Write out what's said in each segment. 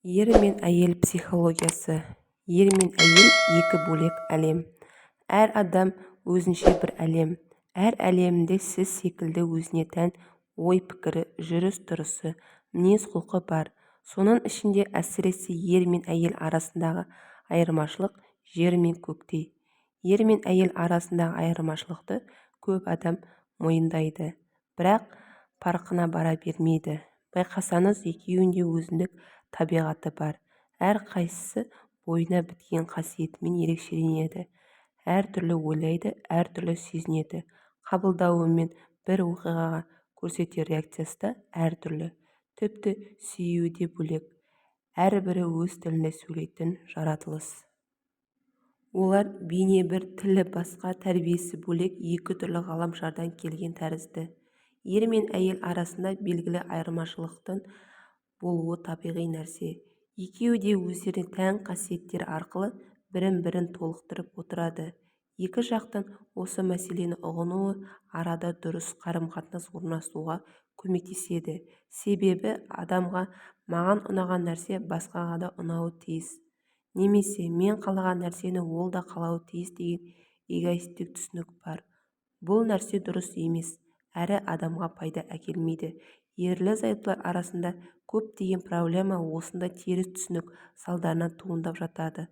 Ер мен әйел психологиясы. Ер мен әйел екі бөлек әлем. Әр адам өзінше бір әлем. Әр әлемінде сіз секілді өзіне тән ой-пікірі, жүріс-тұрысы, мінез-құлқы бар. Соның ішінде әсіресе ер мен әйел арасындағы айырмашылық жер мен көктей. Ер мен әйел арасындағы айырмашылықты көп адам мойындайды, бірақ парқына бара бермейді. Байқасаңыз, екеуінің де өзіндік табиғаты бар, әрқайсысы бойына біткен қасиетімен ерекшеленеді, әртүрлі ойлайды, әртүрлі сезінеді, қабылдауы мен бір оқиғаға көрсетер реакциясы да әртүрлі, тіпті сүюі де бөлек. Әрбірі өз тілінде сөйлейтін жаратылыс. Олар бейне бір, тілі басқа, тәрбиесі бөлек екі түрлі ғаламшардан келген тәрізді. Ер мен әйел арасында белгілі айырмашылықтың болуы табиғи нәрсе. Екеуі де өздеріне тән қасиеттері арқылы бірін-бірі толықтырып отырады. Екі жақтың осы мәселені ұғынуы арада дұрыс қарым-қатынас орнасуға көмектеседі. Себебі адамға маған ұнаған нәрсе басқаға да ұнауы тиіс немесе мен қалаған нәрсені ол да қалауы тиіс деген эгоистік түсінік бар. Бұл нәрсе дұрыс емес әрі адамға пайда әкелмейді. Ерлі-зайыптылар арасында көптеген проблема осындай теріс түсінік салдарынан туындап жатады.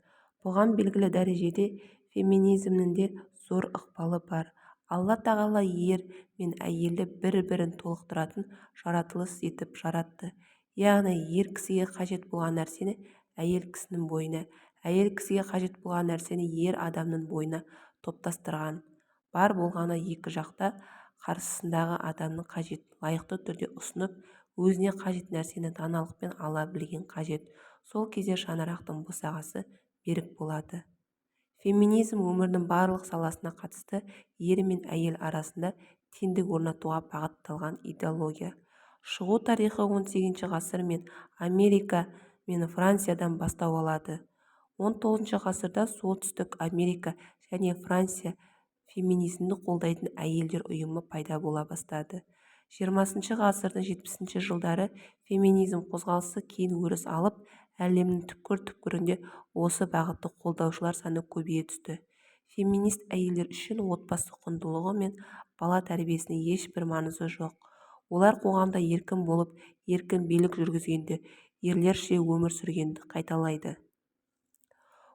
Бұған белгілі дәрежеде феминизмнің де зор ықпалы бар. Алла тағала ер мен әйелді бір-бірін толықтыратын жаратылыс етіп жаратты. Яғни ер кісіге қажет болған нәрсені әйел кісінің бойына, әйел кісіге қажет болған нәрсені ер адамның бойына топтастырған. Бар болғаны екі жақта қарсысындағы адамның қажетін лайықты түрде ұсынып, өзіне қажет нәрсені даналықпен ала білген қажет. Сол кезде шаңырақтың босағасы берік болады. Феминизм өмірдің барлық саласына қатысты ер мен әйел арасында теңдік орнатуға бағытталған идеология. Шығу тарихы 18-ші ғасыр мен Америка мен Франциядан бастау алады. 19-шы ғасырда Солтүстік Америка және Франция феминизмді қолдайтын әйелдер ұйымы пайда бола бастады. 20-шы ғасырдың 70-ші жылдары феминизм қозғалысы кең өріс алып, әлемнің түкпір-түкпірінде осы бағытты қолдаушылар саны көбейе түсті. Феминист әйелдер үшін отбасы құндылығы мен бала тәрбиесінің ешбір маңызы жоқ. Олар қоғамда еркін болып, еркін билік жүргізгенді, ерлерше өмір сүргенді қалайды.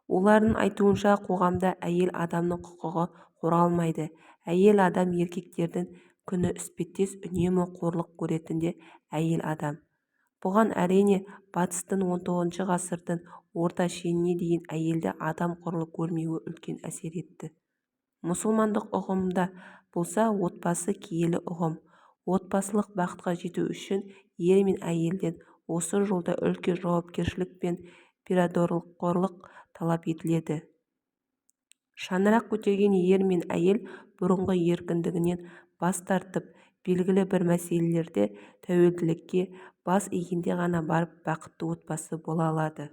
Олардың айтуынша, қоғамда әйел адамның құқығы қорғалмайды. Әйел адам еркектердің күні іспеттес, үнемі қорлық көретін де әйел адам. Бұған, әрине, батыстың 19-шы ғасырдың орта шеніне дейін әйелді адам құрлы көрмеуі үлкен әсер етті. Мұсылмандық ұғымда болса, отбасы киелі ұғым. Отбасылық бақытқа жету үшін ер мен әйелден осы жолда үлкен жауапкершілік пен педақорлық талап етіледі. Шаңырақ көтерген ер мен әйел бұрынғы еркіндігінен бас тартып, белгілі бір мәселелерде тәуелділікке бас игенде ғана барып бақытты отбасы бола алады.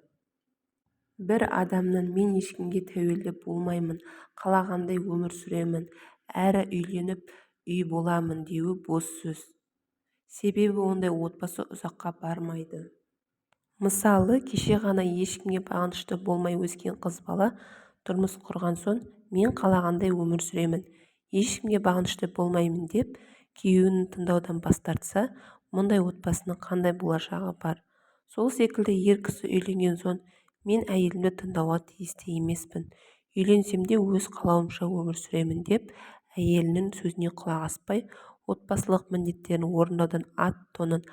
Бір адамның мен ешкімге тәуелді болмаймын, қалағандай өмір сүремін, әрі үйленіп үй боламын деуі бос сөз. Себебі ондай отбасы ұзаққа бармайды. Мысалы, кеше ғана ешкімге бағынышты болмай өскен қыз бала тұрмыс құрған соң мен қалағандай өмір сүремін, ешкімге бағынышты болмаймын деп күйеуін тыңдаудан бас тартса, мұндай отбасының қандай болашағы бар? Сол секілді ер кісі үйленген соң мен әйелімді тыңдауға тиісті емеспін, үйленсем де өз қалауымша өмір сүремін деп әйелінің сөзіне құлақ аспай, отбасылық міндеттерін орындаудан ат-тонын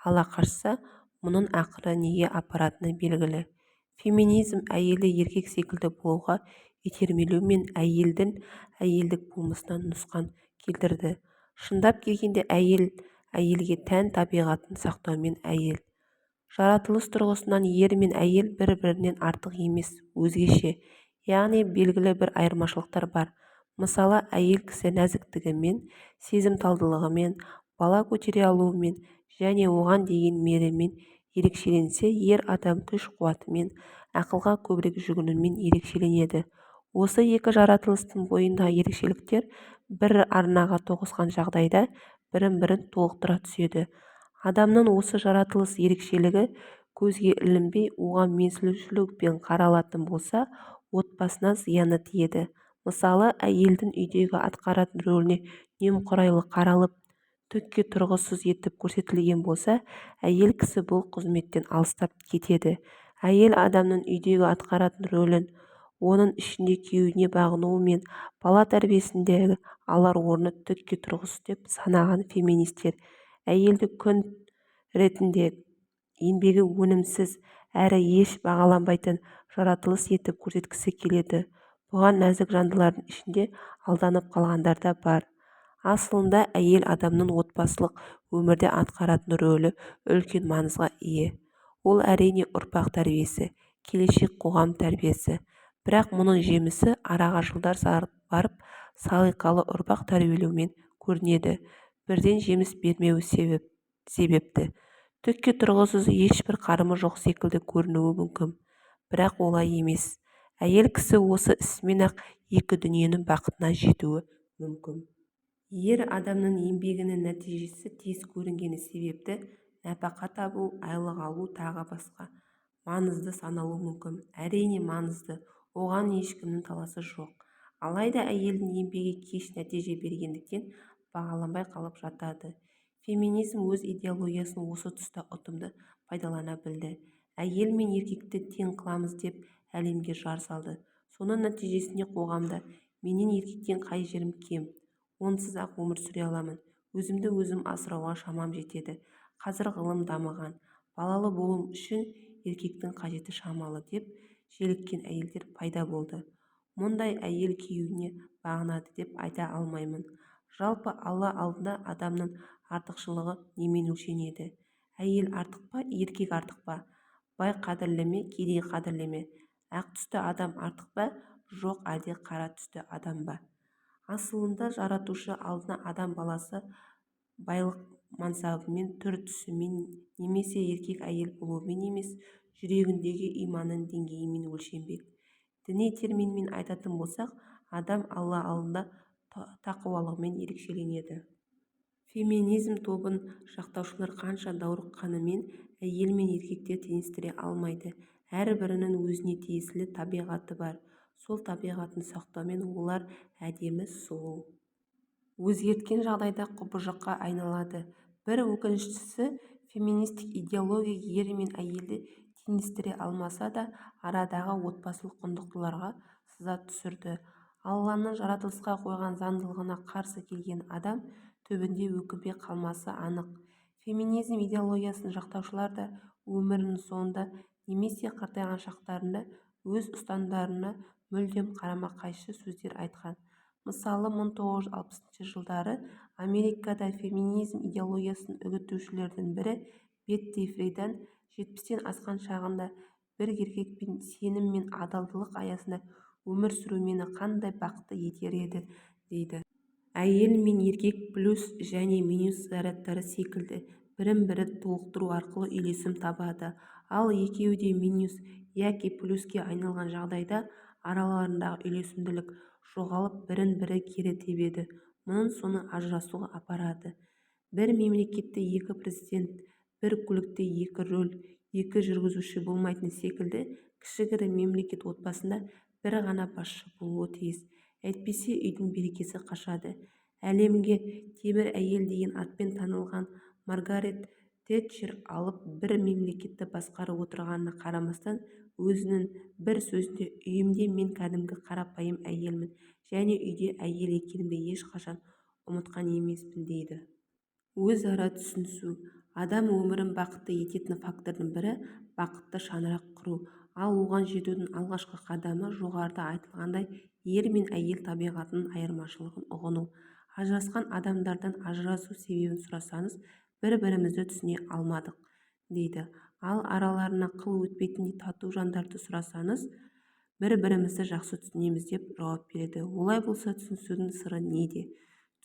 ала қашса, мұның ақыры неге апаратыны белгілі. Феминизм әйелді еркек секілді болуға итермелеумен әйелдің әйелдік болмысына нұқсан келтірді. Шындап келгенде әйел әйелге тән табиғатын сақтаумен әйел. Жаратылыс тұрғысынан ер мен әйел бір-бірінен артық емес, өзгеше. Яғни белгілі бір айырмашылықтар бар. Мысалы, әйел кісі нәзіктігімен, сезімталдығымен, бала көтере алуымен және оған деген мейірімен ерекшеленсе, ер адам күш-қуатымен, ақылға көбірек жүгінуімен ерекшеленеді. Осы екі жаратылыстың бойындағы ерекшеліктер бір арнаға тоғысқан жағдайда бірін-бірі толықтыра түседі. Адамның осы жаратылыс ерекшелігі Көзге ілінбей, оған менсінбеушілікпен қаралатын болса, отбасына зияны тиеді. Мысалы, әйелдің үйдегі атқаратын рөліне немқұрайлы қаралып, түкке тұрғысыз етіп көрсетілген болса, әйел кісі бұл қызметтен алыстап кетеді. Әйел адамның үйдегі атқаратын рөлін, оның ішінде күйеуіне бағынуы мен бала тәрбиесіндегі алар орнын түкке тұрғысыз деп санаған феминистер әйелді құн ретінде еңбегі өнімсіз әрі еш бағаланбайтын жаратылыс етіп көрсеткісі келеді. Бұған нәзік жандылардың ішінде алданып қалғандар да бар. Асылында әйел адамның отбасылық өмірде атқаратын рөлі үлкен маңызға ие. Ол әрине ұрпақ тәрбиесі, келешек қоғам тәрбиесі. Бірақ мұның жемісі араға жылдар салып барып салиқалы ұрпақ тәрбиелеумен көрінеді. Бірден жеміс бермеуі себепті, түкке тұрғысыз, ешбір қарымы жоқ секілді көрінуі мүмкін. Бірақ олай емес. Әйел кісі осы ісімен-ақ екі дүниенің бақытына жетуі мүмкін. Ер адамның еңбегінің нәтижесі тез көрінгені себепті нәпақа табу, айлық алу тағы басқа маңызды саналуы мүмкін. Әрине маңызды, оған ешкімнің таласы жоқ. Алайда әйелдің еңбегі кеш нәтиже бергендіктен бағаланбай қалып жатады. Феминизм өз идеологиясын осы тұста ұтымды пайдалана білді. Әйел мен еркекті тең қыламыз деп әлемге жар салды. Соның нәтижесінде қоғамда менен еркектен қай жерім кем, онсыз-ақ өмір сүре аламын, өзімді өзім асырауға шамам жетеді, қазір ғылым дамыған, балалы болу үшін еркектің қажеті шамалы деп желіккен әйелдер пайда болды. Мұндай әйел күйеуіне бағынады деп айта алмаймын. Жалпы Алла алдында адамның артықшылығы немен өлшенеді? Әйел артық па, еркек артық па? Бай қадірлі ме, кедей қадірлі ме? Ақ түсті адам артық па, жоқ әлде қара түсті адам ба? Асылында Жаратушы алдында адам баласы байлық-мансабымен, түр-түсімен немесе еркек-әйел болуымен емес, жүрегіндегі иманының деңгейімен өлшенбек. Діни терминмен айтатын болсақ, адам Алла алдында тақуалығымен ерекшеленеді. Феминизм тобын жақтаушылар қанша даурыққанымен, әйел мен еркекті теңестіре алмайды. Әрбірінің өзіне тиесілі табиғаты бар. Сол табиғатын сақтаумен олар әдемі, сұлу. Өзгерткен жағдайда құбыжыққа айналады. Бір өкініштісі, феминистік идеология ер мен әйелді теңестіре алмаса да, арадағы отбасылық құндылықтарға сызат түсірді. Алланың жаратылысқа қойған заңдылығына қарсы келген адам түбінде өкінбей қалмасы анық. Феминизм идеологиясын жақтаушылар да өмірінің соңында немесе қартайған шақтарында өз ұстанымдарына мүлдем қарама-қайшы сөздер айтқан. Мысалы, 1960 жылдары Америкада феминизм идеологиясын үгіттеушілердің бірі Бетти Фридан 70-тен асқан шағында бір еркекпен сенім мен адалдық аясында өмір сүру мені қандай бақытты етер еді дейді. Әйел мен еркек плюс және минус зарядтары секілді бірін-бірі толықтыру арқылы үйлесім табады. Ал екеуі де минус яки плюске айналған жағдайда араларындағы үйлесімділік жоғалып, бірін-бірі кері тебеді. Мұның соңы ажырасуға апарады. Бір мемлекетте екі президент, бір көлікте екі руль, екі жүргізуші болмайтыны секілді, кішігірім мемлекет отбасында бір ғана басшы болуы тиіс. Әйтпесе үйдің берекесі қашады. Әлемге «Темір әйел» деген атпен танылған Маргарет Тэтчер алып бір мемлекетті басқарып отырғанына қарамастан өзінің бір сөзінде «Үйімде мен кәдімгі қарапайым әйелмін және үйде әйел екенімді ешқашан ұмытқан емеспін» дейді. Өзара түсінісу. Адам өмірін бақытты ететін фактордың бірі бақытты шаңырақ құру. Ал оған жетудің алғашқы қадамы жоғарыда айтылғандай ер мен әйел табиғатының айырмашылығын ұғыну. Ажырасқан адамдардан ажырасу себебін сұрасаңыз, бір-бірімізді түсіне алмадық дейді. Ал араларынан қыл өтпейтіндей тату жандарды сұрасаңыз, бір-бірімізді жақсы түсінеміз деп жауап береді. Олай болса түсінісудің сыры неде?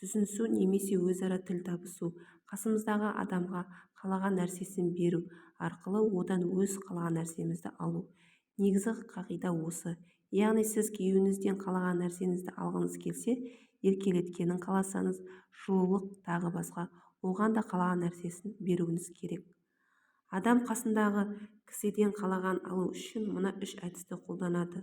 Түсінісу немесе өзара тіл табысу қасымыздағы адамға қалаған нәрсесін беру арқылы одан өз қалаған нәрсемізді алу. Негізгі қағида осы. Яғни сіз күйеуіңізден қалаған нәрсеңізді алғыңыз келсе, еркелеткенін қаласаңыз, жылулық тағы басқа оған да қалаған нәрсесін беруіңіз керек. Адам қасындағы кісіден қалағанын алу үшін мына үш әдісті қолданады: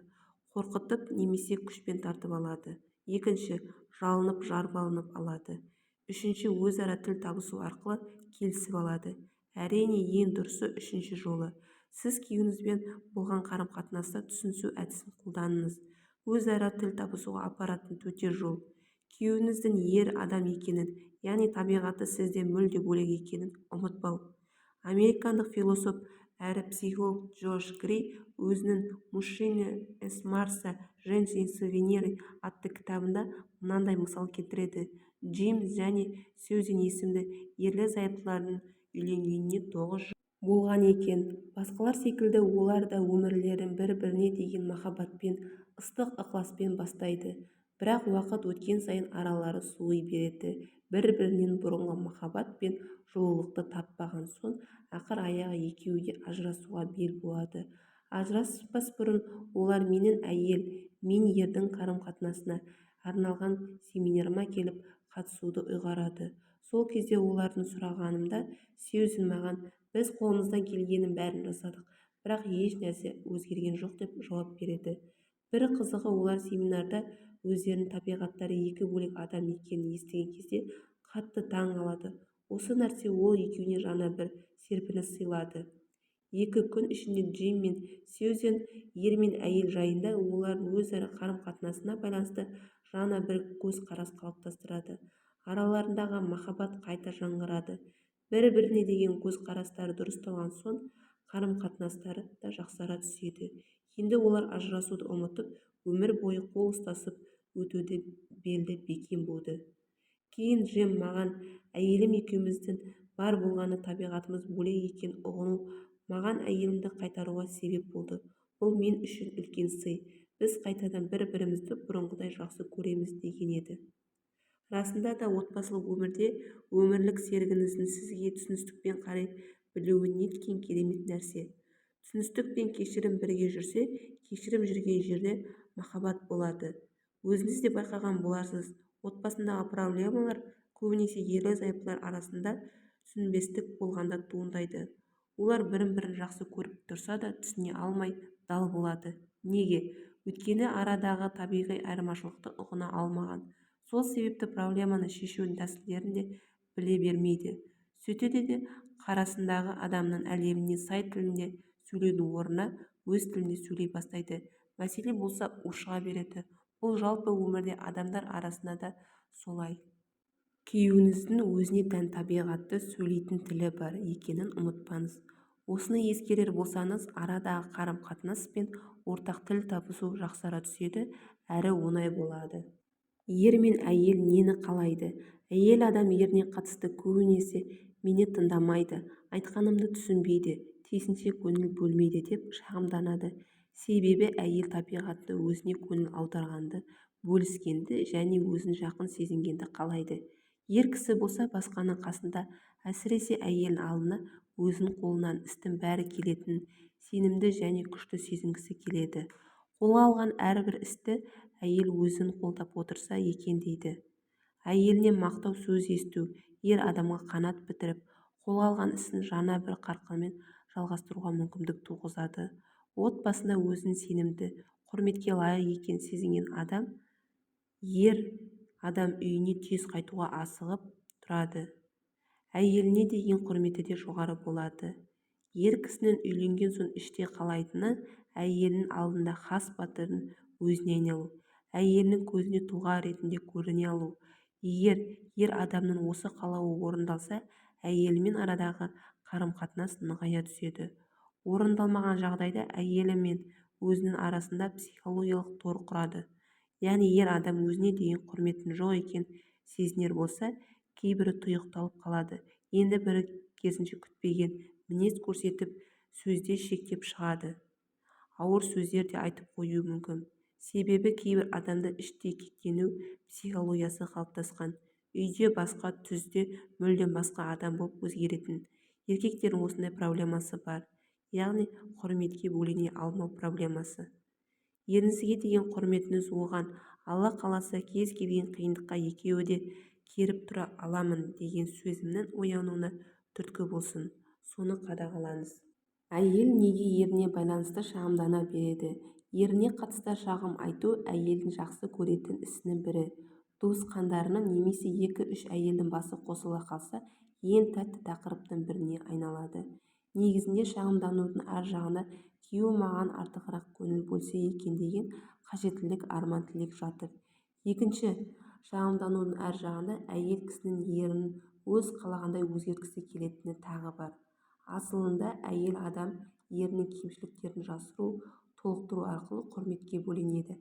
Қорқытып немесе күшпен тартып алады. Екінші, жалынып-жалбарынып алады. Үшінші, өзара тіл табысу арқылы келісіп алады. Әрине, ең дұрысы үшінші жолы. Сіз күйеуіңізбен болған қарым-қатынаста түсінісу әдісін қолданыңыз. Өзара тіл табысуға апаратын төте жол – күйеуіңіздің ер адам екенін, яғни табиғаты сізден мүлде бөлек екенін ұмытпау. Американдық философ әрі психолог Джордж Грей өзінің "Мужчины с Марса, Женщины с Венеры" атты кітабында мынадай мысал келтіреді. Джим және Сьюзен есімді ерлі-зайыптылардың үйленгеніне 9 жыл болған екен. Басқалар секілді олар да өмірлерін бір-біріне деген махаббатпен, ыстық ықыласпен бастайды. Бірақ уақыт өткен сайын аралары суи береді. Бір-бірінен бұрынғы махаббат пен жылулықты таппаған соң ақыр аяғы екеуі де ажырасуға бел буады. Ажыраспас бұрын олар менің әйел мен ердің қарым-қатынасына арналған семинарыма келіп қатысуды ұйғарады. Сол кезде олардан сұрағанымда Сьюзен маған "Біз қолымыздан келгеннің бәрін жасадық, бірақ еш нәрсе өзгерген жоқ" деп жауап береді. Бір қызығы, олар семинарда өздерінің табиғаттары екі бөлек адам екенін естіген кезде қатты таң қалады. Осы нәрсе ол екеуіне жаңа бір серпіліс сыйлады. 2 күн ішінде Джим мен Сьюзен ер мен әйел жайында, олардың өзара қарым-қатынасына байланысты жаңа бір көзқарас қалыптастырады. Араларындағы махаббат қайта жаңғырады. Бір-біріне деген көзқарастары дұрысталған соң қарым-қатынастары да жақсара түседі. Енді олар ажырасуды ұмытып, өмір бойы қол ұстасып өтуге белді бекем буды. Кейін Джим маған "Әйелім екеуміздің бар болғаны табиғатымыз бөлек екенін ұғыну маған әйелімді қайтаруға себеп болды. Бұл мен үшін үлкен сый. Біз қайтадан бір-бірімізді бұрынғыдай жақсы көреміз" деген еді. Расында да, отбасылық өмірде өмірлік серігіңіздің сізге түсіністікпен қарай білуі неткен керемет нәрсе. Түсіністік пен кешірім бірге жүрсе, кешірім жүрген жерде махаббат болады. Өзіңіз де байқаған боларсыз, отбасындағы проблемалар көбінесе ерлі-зайыптылар арасында түсінбестік болғанда туындайды. Олар бірін-бірі жақсы көріп тұрса да түсіне алмай дал болады. Неге? Өйткені арадағы табиғи айырмашылықты ұғына алмаған. Сол себепті проблеманы шешудің тәсілдерін де біле бермейді. Сөйтеді де қарсысындағы адамның әлеміне сай тілінде сөйлеудің орнына өз тілінде сөйлей бастайды. Мәселе болса ушыға береді. Бұл жалпы өмірде адамдар арасында да солай. Күйеуіңіздің өзіне тән табиғаты, сөйлейтін тілі бар екенін ұмытпаңыз. Осыны ескерер болсаңыз, арадағы қарым-қатынас пен ортақ тіл табысу жақсара түседі әрі оңай болады. Ер мен әйел нені қалайды? Әйел адам еріне қатысты көбінесе "Мені тыңдамайды, айтқанымды түсінбейді, тиісінше көңіл бөлмейді" деп шағымданады. Себебі әйел табиғатында өзіне көңіл аударғанды, бөліскенді және өзін жақын сезінгенді қалайды. Ер кісі болса басқаның қасында, әсіресе әйелінің алдында өзінің қолынан істің бәрі келетінін сенімді және күшті сезінгісі келеді. Қолға алған әрбір істі әйел өзін қолдап отырса екен дейді. Әйелінен мақтау сөз есту ер адамға қанат бітіріп, қолға алған ісін жаңа бір қарқынмен жалғастыруға мүмкіндік туғызады. Отбасында өзін сенімді, құрметке лайық екенін сезінген адам ер адам үйіне тез қайтуға асығып тұрады. Әйеліне деген құрметі де жоғары болады. Ер кісінің үйленген соң іштей қалайтыны әйелінің алдында хас батырдың өзіне айналу, әйелінің көзіне тұлға ретінде көріне алу. Егер ер адамның осы қалауы орындалса, әйелімен арадағы қарым-қатынас нығая түседі. Орындалмаған жағдайда әйелі мен өзінің арасында психологиялық тор құрады. Яғни ер адам өзіне деген құрметтің жоқ екенін сезінер болса, кейбірі тұйықталып қалады, енді бірі керісінше күтпеген мінез көрсетіп, сөзде шектен шығады, ауыр сөздер де айтып қоюы мүмкін. Себебі кейбір адамда іштей кектену психологиясы қалыптасқан. Үйде басқа, түзде мүлдем басқа адам болып өзгеретін еркектердің осындай проблемасы бар. Яғни құрметке бөлене алмау проблемасы. Еріңізге деген құрметіңіз оған Алла қаласа, кез келген қиындыққа екеуі де керіп тұра аламын деген сезімнің оянуына түрткі болсын. Соны қадағалаңыз. Әйел неге еріне байланысты шағымдана береді? Еріне қатысты шағым айту әйелдің жақсы көретін ісінің бірі. Туысқандарының немесе екі-үш әйелдің басы қосыла қалса ең тәтті тақырыптың біріне айналады. Негізінде шағымданудың ар жағында күйеуім маған артығырақ көңіл бөлсе екен деген қажеттілік, арман-тілек жатыр. Екінші шағымданудың ар жағында әйел кісінің ерін өз қалағандай өзгерткісі келетіні тағы бар. Асылында әйел адам ерінің кемшіліктерін жасыру, толықтыру арқылы құрметке бөленеді.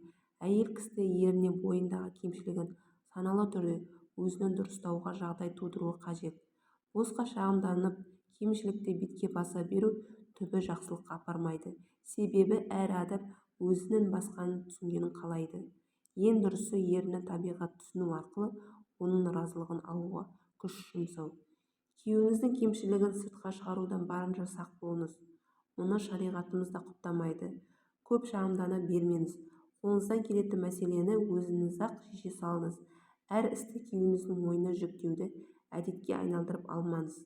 Әйел кісі еріне бойындағы кемшілігін саналы түрде өзінің дұрыстауға жағдай тудыруы қажет. Босқа шағымданып, кемшілікті бетке баса беру түбі жақсылыққа апармайды. Себебі әр адам өзінің басқаның түсінгенін қалайды. Ең дұрысы ерінің табиғатын түсіну арқылы оның разылығын алуға күш жұмсау. Күйеуіңіздің кемшілігін сыртқа шығарудан барынша сақ болыңыз. Мұны шариғатымыз да құптамайды. Көп шағымдана бермеңіз. Қолыңыздан келетін мәселені өзіңіз-ақ шеше салыңыз. Әр істі күйеуіңіздің мойнына жүктеуді әдетке айналдырып алмаңыз.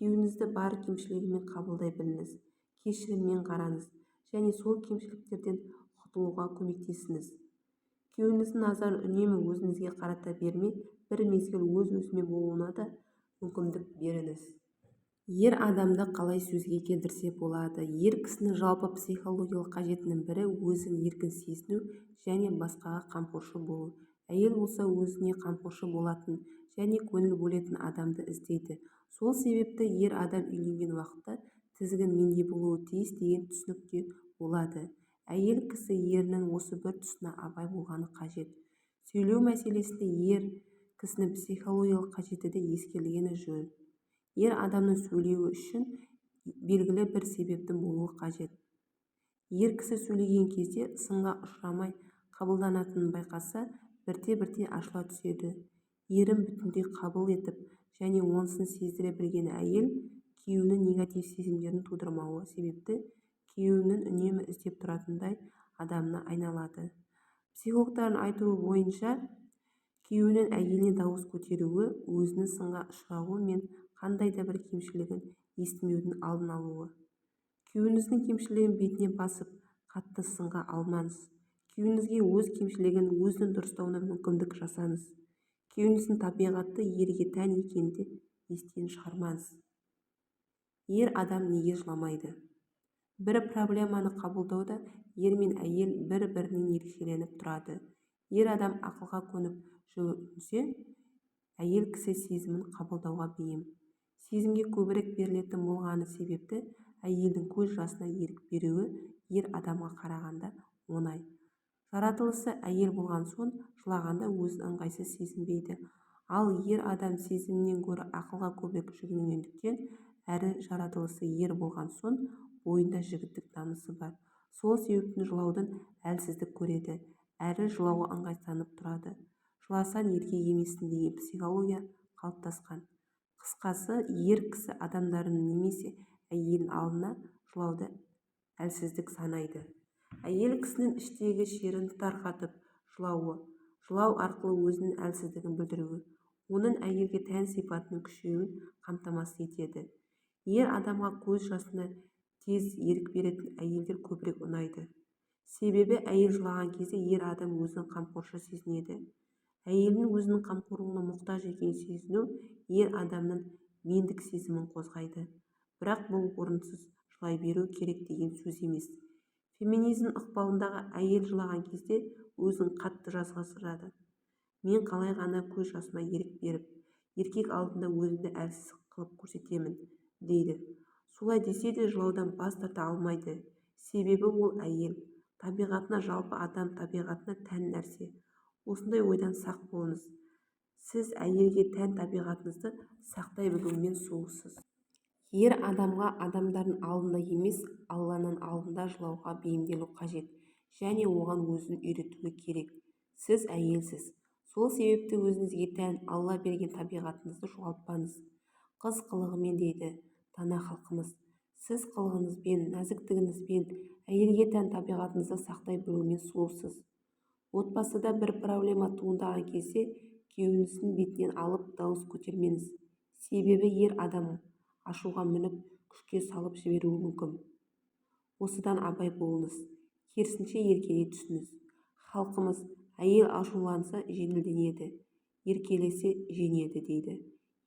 Күйеуіңізді бар кемшілігімен қабылдай біліңіз. Кешіріммен қараңыз және сол кемшіліктерден құтылуға көмектесіңіз. Күйеуіңіздің назарын үнемі өзіңізге қарата бермей, бір мезгіл өз-өзімен болуына да мүмкіндік беріңіз. Ер адамды қалай сөзге келтірсе болады? Ер кісінің жалпы психологиялық қажетінің бірі өзін еркін сезіну және басқаға қамқоршы болу. Әйел болса өзіне қамқоршы болатын және көңіл бөлетін адамды іздейді. Сол себепті ер адам үйленген уақытта тізгін менде болуы тиіс деген түсінікте болады. Әйел кісі ерінің осы бір тұсына абай болғаны қажет. Сөйлеу мәселесінде ер кісінің психологиялық қажеті де ескерілгені жөн. Ер адамның сөйлеуі үшін белгілі бір себептің болуы қажет. Ер кісі сөйлеген кезде сынға ұшырамай қабылданатынын байқаса, бірте-бірте ашыла түседі. Ерін бүтіндей қабыл етіп және онысын сездіре білген әйел күйеуінің негатив сезімдерін тудырмауы себепті күйеуінің үнемі іздеп тұратындай адамына айналады. Психологтардың айтуы бойынша, күйеуінің әйеліне дауыс көтеруі өзінің сынға ұшырауы мен қандай да бір кемшілігін естімеудің алдын алуы. Күйеуіңіздің кемшілігін бетіне басып, қатты сынға алмаңыз. Күйеуіңізге өз кемшілігін өзінің дұрыстауына мүмкіндік жасаңыз. Күйеуіңіздің табиғаты ерге тән екенін де естен шығармаңыз. Ер адам неге жыламайды? Бір проблеманы қабылдауда ер мен әйел бір-бірінен ерекшеленіп тұрады. Ер адам ақылға көніп жүгінсе, әйел кісі сезімін қабылдауға бейім. Сезімге көбірек берілетін болғаны себепті әйелдің көз жасына ерік беруі ер адамға қарағанда оңай. Жаратылысы әйел болған соң жылағанда өзін ыңғайсыз сезінбейді. Ал ер адам сезімнен гөрі ақылға көбірек жүгінгендіктен, әрі жаратылысы ер болған соң бойында жігіттік намысы бар. Сол себептен жылаудан әлсіздік көреді, әрі жылауға ыңғайсызданып тұрады. Жыласаң еркек емессің деген психология қалыптасқан. Қысқасы, ер кісі адамдардың немесе әйелінің алдында жылауды әлсіздік санайды. Әйел кісінің іштегі шерін тарқатып жылауы, жылау арқылы өзінің әлсіздігін білдіруі, оның әйелге тән сипатының күшеюін қамтамасыз етеді. Ер адамға көз жасына тез ерік беретін әйелдер көбірек ұнайды. Себебі әйел жылаған кезде ер адам өзін қамқоршы сезінеді. Әйелінің өзінің қамқорлығына мұқтаж екенін сезіну ер адамның мендік сезімін қозғайды. Бірақ бұл орынсыз жылай беру керек деген сөз емес. Феминизм ықпалындағы әйел жылаған кезде өзін қатты жазғырады. Мен қалай ғана көз жасыма ерік беріп, еркек алдында өзімді әлсіз қылып көрсетемін, дейді. Солай десе де жылаудан бас тарта алмайды. Себебі ол әйел табиғатына, жалпы адам табиғатына тән нәрсе. Осындай ойдан сақ болыңыз. Сіз әйелге тән табиғатыңызды сақтай білумен сұлусыз. Ер адамға адамдардың алдында емес, Алланың алдында жылауға бейімделу қажет және оған өзін үйретуі керек. Сіз әйелсіз. Сол себепті өзіңізге тән Алла берген табиғатыңызды жоғалтпаңыз. Қыз қылығымен дейді дана халқымыз. Сіз қылығыңызбен, нәзіктігіңізбен, әйелге тән табиғатыңызды сақтай білумен сұлусыз. Отбасыда бір проблема туындаған кезде күйеуіңіздің бетінен алып дауыс көтермеңіз. Себебі ер адам ашуға мініп, Күшке салып жіберуі мүмкін. Осыдан абай болыңыз. Керісінше еркелей түсіңіз. Халқымыз Әйел ашуланса жеңіледі, еркелесе жеңеді дейді.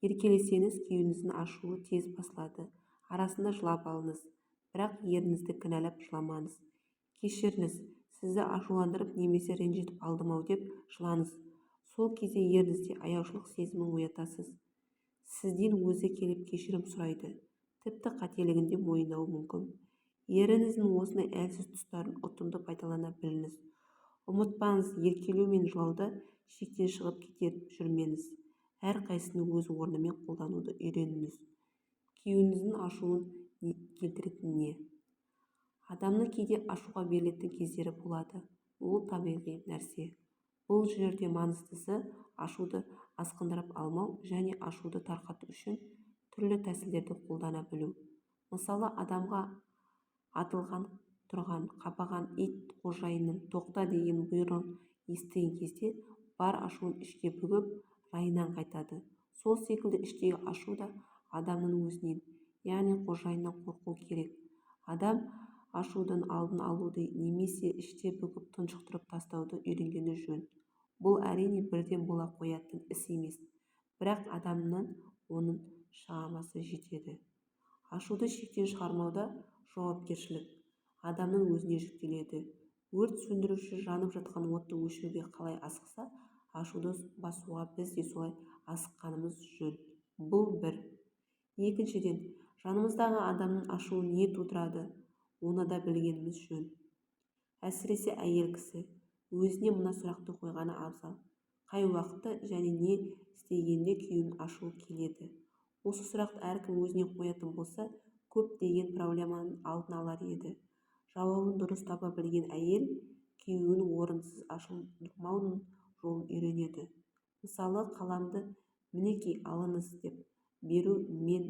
Еркелесеңіз, күйеуіңіздің ашуы тез басылады. Арасында жылап алыңыз. Бірақ еріңізді кінәлап жыламаңыз. Кешіріңіз, сізді ашуландырып немесе ренжітіп алдым-ау деп жылаңыз. Сол кезде еріңізде аяушылық сезімін оятасыз. Сізден өзі келіп кешірім сұрайды. Тіпті қателігін де мойындауы мүмкін. Еріңіздің осындай әлсіз тұстарын ұтымды пайдалана біліңіз. Ұмытпаңыз, еркелеу мен жылауда шектен шығып кетіп жүрмеңіз. Әрқайсысын өз орнымен қолдануды үйреніңіз. Күйеуіңіздің ашуын келтіретін не? Адамның кейде ашуға берілетін кездері болады. Ол табиғи нәрсе. Бұл жерде маңыздысы ашуды асқындырып алмау және ашуды тарқату үшін түрлі тәсілдерді қолдана білу. Мысалы, адамға атылған тұрған қабаған ит қожайынының тоқта деген бұйрығын естіген кезде бар ашуын ішке бүгіп, райынан қайтады. Сол секілді іштегі ашу да адамның өзінен, яғни қожайыннан қорқу керек. Адам ашудың алдын алуды немесе іште бүгіп тұншықтырып тастауды үйренгені жөн. Бұл, әрине, бірден бола қоятын іс емес, бірақ адамның оның шамасы жетеді. Ашуды шектен шығармауда жауапкершілік адамның өзіне жүктеледі. Өрт сөндіруші жанып жатқан отты өшіруге қалай асықса, ашуды басуға біз де солай асыққанымыз жөн. Бұл бір. Екіншіден, жанымыздағы адамның ашуын не тудырады, оны да білгеніміз жөн. Әсіресе әйел кісі өзіне мына сұрақты қойғаны абзал: қай уақытта және не істегенде күйеуімнің ашуы келеді? Осы сұрақты әркім өзіне қоятын болса, көптеген проблеманың алдын алар еді. Жауабын дұрыс таба білген әйел күйеуін орынсыз ашуландырмаудың жолын үйренеді. Мысалы, қаламды мінекей алыңыз деп беру мен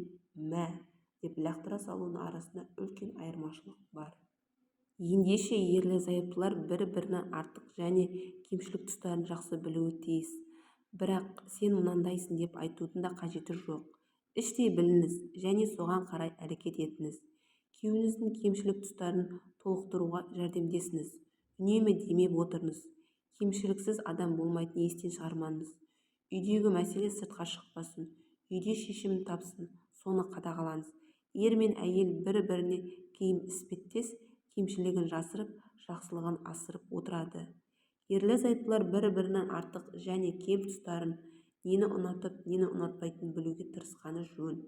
мә деп лақтыра салудың арасында үлкен айырмашылық бар. Ендеше ерлі-зайыптылар бір-бірінің артық және кемшілік тұстарын жақсы білуі тиіс. Бірақ сен мынандайсың деп айтудың да қажеті жоқ. Іштей біліңіз және соған қарай әрекет етіңіз. Күйеуіңіздің кемшілік тұстарын толықтыруға жәрдемдесіңіз. Үнемі демеп отырыңыз. Кемшіліксіз адам болмайтынын естен шығармаңыз. Үйдегі мәселе сыртқа шықпасын, үйде шешімін тапсын, соны қадағалаңыз. Ер мен әйел бір-біріне киім іспеттес, кемшілігін жасырып, жақсылығын асырып отырады. Ерлі-зайыптылар бір-бірінің артық және кем тұстарын, нені ұнатып, нені ұнатпайтынын білуге тырысқаны жөн.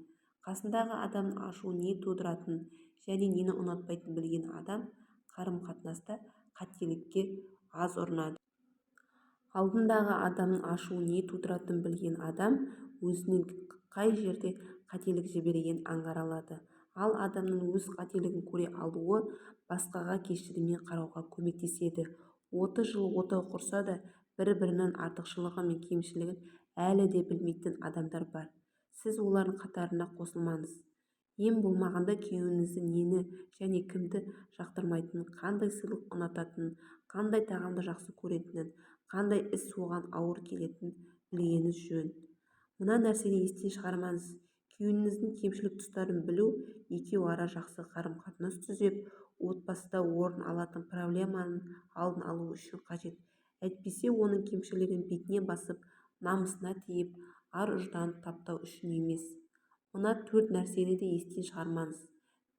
Қасындағы адамның ашуын не тудыратынын және нені ұнатпайтынын білген адам қарым-қатынаста қателікке аз ұрынады. Алдындағы адамның ашуын не тудыратынын білген адам өзінің қай жерде қателік жібергенін аңғара алады. Ал адамның өз қателігін көре алуы басқаға кешіріммен қарауға көмектеседі. 30 жыл отау құрса да бір-бірінің артықшылығы мен кемшілігін әлі де білмейтін адамдар бар. Сіз олардың қатарына қосылмаңыз. Ең болмағанда күйеуіңіздің нені және кімді жақтырмайтынын, қандай сыйлық ұнататынын, қандай тағамды жақсы көретінін, қандай іс оған ауыр келетінін білгеніңіз жөн. Мына нәрсені естен шығармаңыз: күйеуіңіздің кемшілік тұстарын білу екеуара жақсы қарым-қатынас түзеп, отбасыда орын алатын проблеманың алдын алу үшін қажет. Әйтпесе оның кемшілігін бетіне басып, намысына тиіп, ар-ұжданын таптау үшін емес. Мына төрт нәрсені де естен шығармаңыз.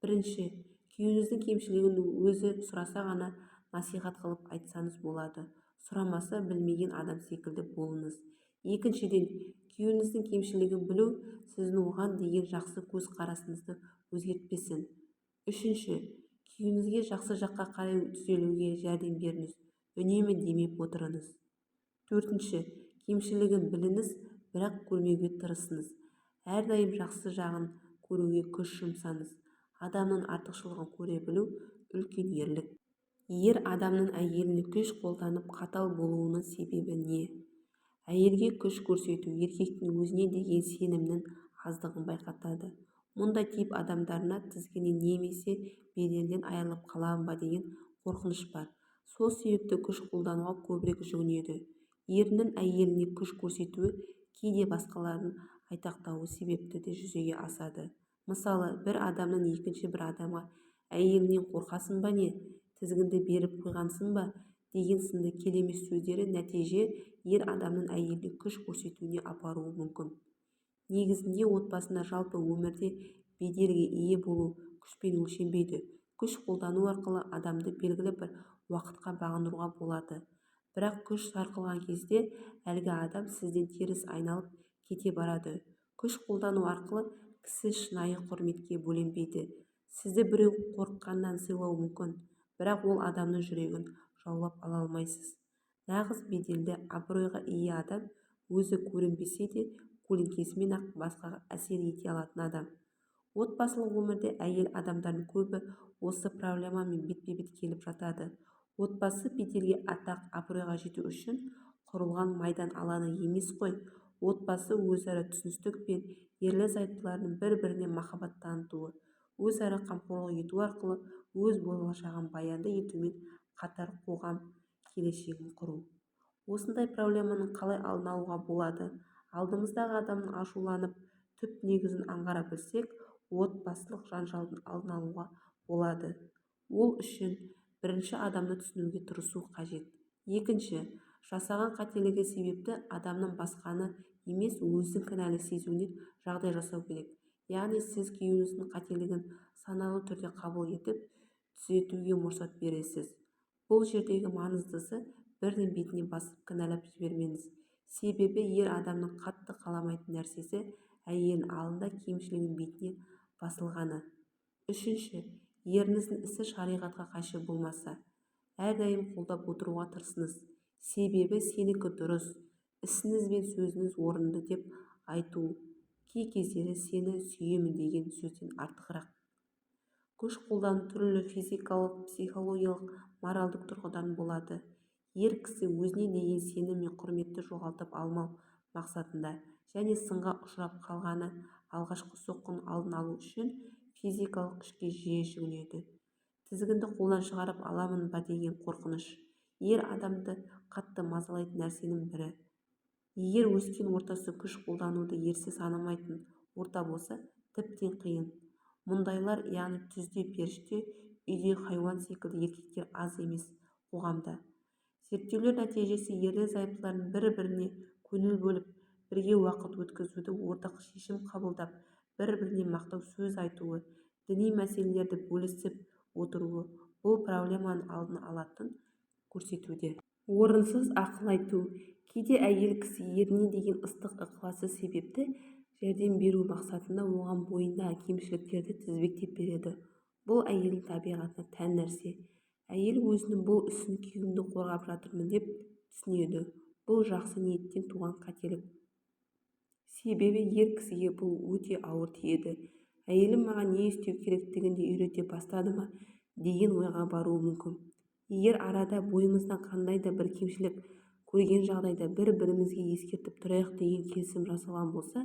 Бірінші, күйеуіңіздің кемшілігін өзі сұраса ғана насихат қылып айтсаңыз болады. Сұрамаса, білмеген адам секілді болыңыз. Екіншіден, күйеуіңіздің кемшілігін білу сіздің оған деген жақсы көзқарасыңызды өзгертпесін. Үшінші, күйеуіңізге жақсы жаққа қарай түзелуге жәрдем беріңіз, үнемі демеп отырыңыз. Төртінші, кемшілігін біліңіз, бірақ көрмеуге тырысыңыз. Әрдайым жақсы жағын көруге күш жұмсаңыз. Адамның артықшылығын көре білу үлкен ерлік. Ер адамның әйеліне күш қолданып қатал болуының себебі не? Әйелге күш көрсету еркектің өзіне деген сенімінің аздығын байқатады. Мұндай тип адамдарында тізгіннен немесе беделден айырылып қаламын ба деген қорқыныш бар. Сол себепті күш қолдануға көбірек жүгінеді. Ерінің әйеліне күш көрсетуі кейде басқалардың айтақтауы себепті де жүзеге асады. Мысалы, бір адамның екінші бір адамға «Әйеліңнен қорқасың ба не, тізгінді беріп қойғансың ба?» деген сынды келемеж сөздері нәтиже ер адамның әйеліне күш көрсетуіне апаруы мүмкін. Негізінде отбасында, жалпы өмірде беделге ие болу күшпен өлшенбейді. Күш қолдану арқылы адамды белгілі бір уақытқа бағындыруға болады. Бірақ күш сарқылған кезде әлгі адам сізден теріс айналып кете барады. Күш қолдану арқылы кісі шынайы құрметке бөленбейді. Сізді біреу қорыққаннан сыйлауы мүмкін, бірақ ол адамның жүрегін жаулап ала алмайсыз. Нағыз беделді, абыройға ие адам өзі көрінбесе де көлеңкесімен-ақ басқаға әсер ете алатын адам. Отбасылық өмірде әйел адамдардың көбі осы проблемамен бетпе-бет келіп жатады. Отбасы беделге, атақ, абыройға жету үшін құрылған майдан алаңы емес қой. Отбасы өзара түсіністік пен ерлі-зайыптылардың бір-біріне махаббат танытуы, өзара қамқорлық етуі арқылы өз болашағын баянды етумен қатар қоғам келешегін құру. Осындай проблеманың қалай алдын алуға болады? Алдымыздағы адамның ашуланып, түп негізін аңғара білсек, отбасылық жанжалдың алдын алуға болады. Ол үшін бірінші адамды түсінуге тырысу қажет. Екінші, жасаған қателігі себепті адамның басқаны емес өзін кінәлі сезуіне жағдай жасау керек. Яғни сіз күйеуіңіздің қателігін саналы түрде қабыл етіп, түзетуге мұрсат бересіз. Бұл жердегі маңыздысы бірден бетіне басып кінәлап жібермеңіз. Себебі ер адамның қатты қаламайтын нәрсесі әйелінің алдында кемшілігінің бетіне басылғаны. Үшінші, еріңіздің ісі шариғатқа қайшы болмаса, әрдайым қолдап отыруға тырысыңыз. Себебі сенікі дұрыс, ісіңіз бен сөзіңіз орынды деп айту кей кездері сені сүйемін деген сөзден артығырақ. Күш қолдану түрлі физикалық, психологиялық, моральдық тұрғыдан болады. Ер кісі өзіне деген сенім мен құрметті жоғалтып алмау мақсатында және сынға ұшырап қалғаны алғашқы соққының алдын алу үшін физикалық күшке жиі жүгінеді. Тізгінді қолдан шығарып аламын ба деген қорқыныш ер адамды қатты мазалайтын нәрсенің бірі. Егер өскен ортасы күш қолдануды ерсі санамайтын орта болса, тіптен қиын. Мұндайлар, яғни түзде періште, үйде хайуан секілді еркектер аз емес қоғамда. Зерттеулер нәтижесі ерлі-зайыптылардың бір-біріне көңіл бөліп, бірге уақыт өткізуді, ортақ шешім қабылдап, бір-біріне мақтау сөз айтуы, діни мәселелерді бөлісіп отыруы бұл проблеманың алдын алатынын көрсетуде. Орынсыз ақыл айту. Кейде әйел кісі еріне деген ыстық ықыласы себепті жәрдем беру мақсатында оған бойындағы кемшіліктерді тізбектеп береді. Бұл әйелдің табиғатына тән нәрсе. Әйел өзінің бұл ісін күйеуімді қорғап жатырмын деп түсінеді. Бұл жақсы ниеттен туған қателік. Себебі ер кісіге бұл өте ауыр тиеді. Әйелім маған не істеу керектігін де үйрете бастады ма деген ойға баруы мүмкін. Егер арада бойымыздан қандай да бір кемшілік көрген жағдайда бір-бірімізге ескертіп тұрайық деген келісім жасалған болса,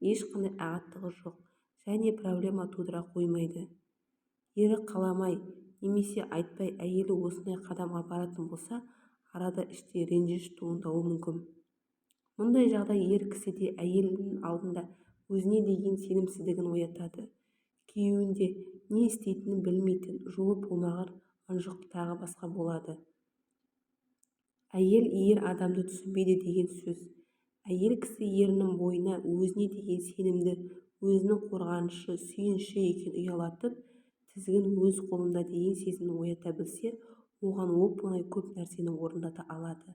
ешқандай ағаттығы жоқ және проблема тудыра қоймайды. Ері қаламай немесе айтпай әйелі осындай қадамға баратын болса, арада іштей реніш туындауы мүмкін. Мұндай жағдай ер кісіде әйелінің алдында өзіне деген сенімсіздігін оятады. Күйеуінде не істейтінін білмейтін, жолы болмағыр, ынжық тағы басқа болады. Әйел ер адамды түсінбейді деген сөз. Әйел кісі ерінің бойына өзіне деген сенімді, өзінің қорғанышы, сүйеніші екенін ұялатып, тізгін өз қолымда деген сезімін оята білсе, оған оп-оңай көп нәрсені орындата алады.